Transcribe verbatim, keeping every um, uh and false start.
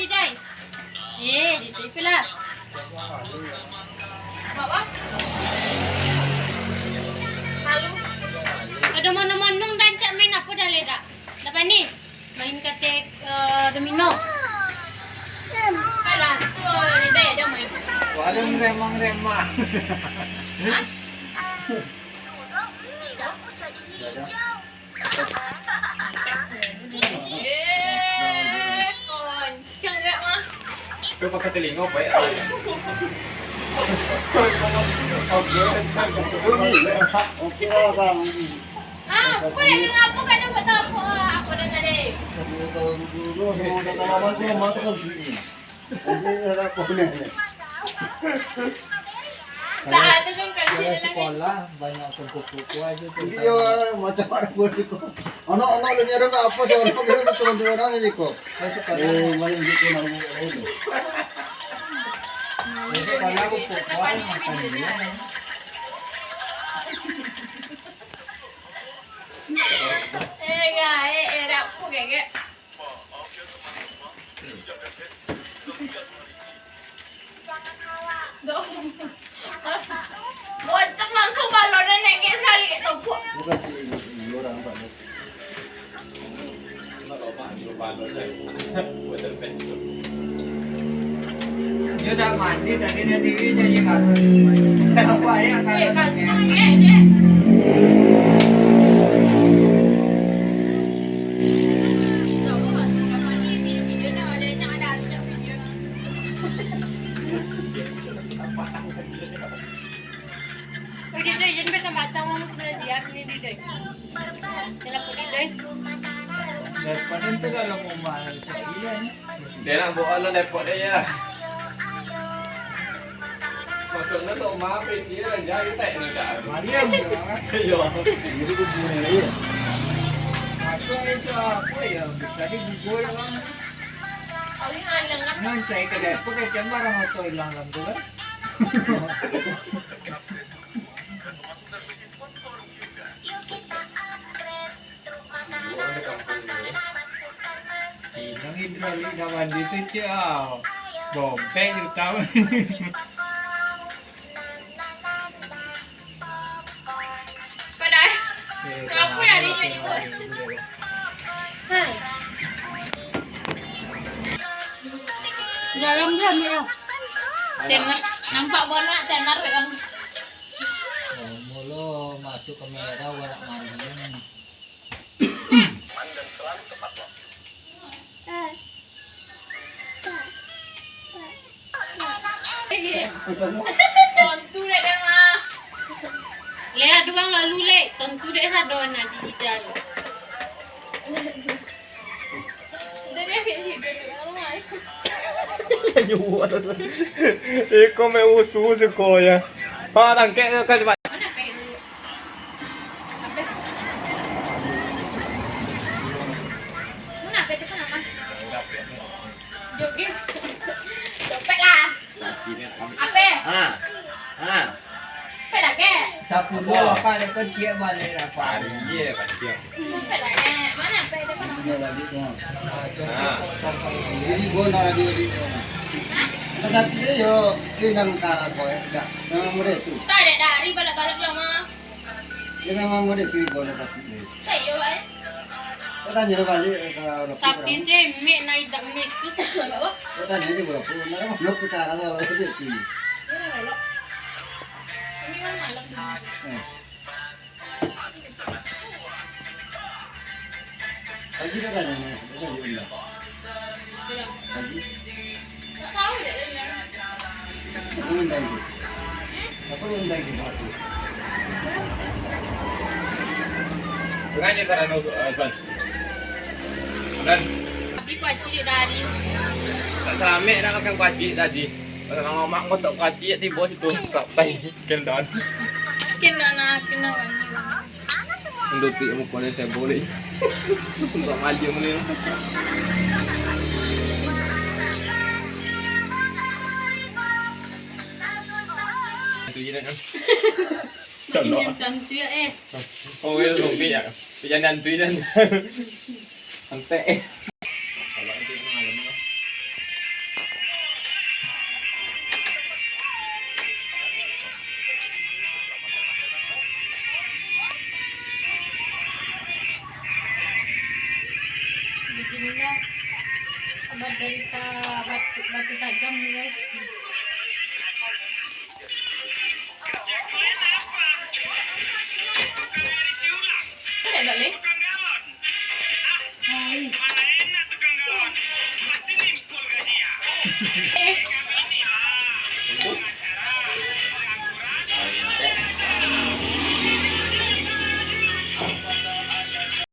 Dai. Eh, di situ lah. Bawa. Halo. Ado monong-monong dan cak main apo dah leda? Dapat ni? Main katek, eh, domino. Alah, tu Dai ado main. Wah, ado remang-remang. Hah? Eh, koncang gak mah. Tu pakai telingo, baik. Oke, oke, Bang. Ah, kau nak dengar apa, kau nak buat apa? Apa dah tadi? Dulu, dulu, dulu, dulu, dulu, dulu, dulu, dulu. Kalau sekolah, banyak kumpul-kumpul aja tu. Iyo, macam mana pun tu. Anak-anak lu nyari apa, seorang kira tu, orang aja kok. Kalau sekolah, eh, main gitu, nak buat lain. Kalau sekolah, kumpul-kumpul, makan dia. Eh, gak, eh, eh, dak apa, gak, gak. Bocor langsung balon, naik sakali kayak topok. Dia dah mandi tadi, dia diri jadi balon. Apa ya, eh, kalau kacang, eh, dia. Udah deh, jangan basah-basah, orang tu belajar ni, deh. Jangan pergi, deh. Daripada tu kalau mau marah, tak iya, ni. Dia nak bawa lah depok dia, ya. Maksudnya tu, maaf, eh, dia jangan tak nak. Mariam, ya. Iya. Jadi, tu gimana, ya? Masuk itu apa, ya? Tadi bubur, bang. Nan cai kedai pun kecek barang motor ilang dalam tu kan. Inang hidrolik dah mandi tu, cik, ah. Bompek je tahu. Padahal, eh, kenapa dah dia ikut? Hmm. Dalam dia ambil lah. Tenar, nampak bonak tenar kan. Oh, mulu masuk kamera, awak nak mandi. Tontu dek dah mah. Leh, aduang lalu, leh. Tontu dek sadon aja hijau. Iko me usu siko ya. Pak, tangkek ka cepat. Mana ape tu? Ape? Mana ape tu, kan, Aman? Joget. Dompet lah. Ape? Ha. Ha. Ape dah, kek? Sapu dulu, apa, dia kan siap balik, apa. Hari ni dia kacau. Dompet dah, kek. Mana ape tu, kan, Aman? Dia balik, ya. Ha. Jadi, gua nak radio di sana. Hah? Tapi dia, yo, dia yang utara, kau, ya, tidak. Memang murid tu. Tak ada dari balap-balap yang mah. Dia memang murid tu, ibu ada sapi dia. Sayo, eh. Kau tanya dia balik, eh, kalau orang Sapi orang. Dia mik, naik dak mik tu, sapi apa? Kau tanya dia berapa? Mana, mana kita arah, kalau dia tu. Ini kan malam. Eh. Pagi dah tanya, dia tanya benda. Pagi. Tak tahu dek dia. Siapa undang tu? Siapa undang tu? Kurangnya tak ada, eh, Tuan. Tuan. Tapi kuaci dari. Tak selamat nak makan kuaci tadi. Kalau mamak kau tak kuaci, tiba situ. Tak pai. Kendan. Kendan, ah, kendan. Untuk ti muka ni saya boleh. Untuk maju ni. Itu je dah. Ini yang tentu ya, eh. Oh, ya, lebih ya. Jangan tu dan. Santai, eh. Kalau itu pengalaman. Inilah obat derita bat-, batu tajam ni, guys. Ada tak, Lin? Hai. Eh.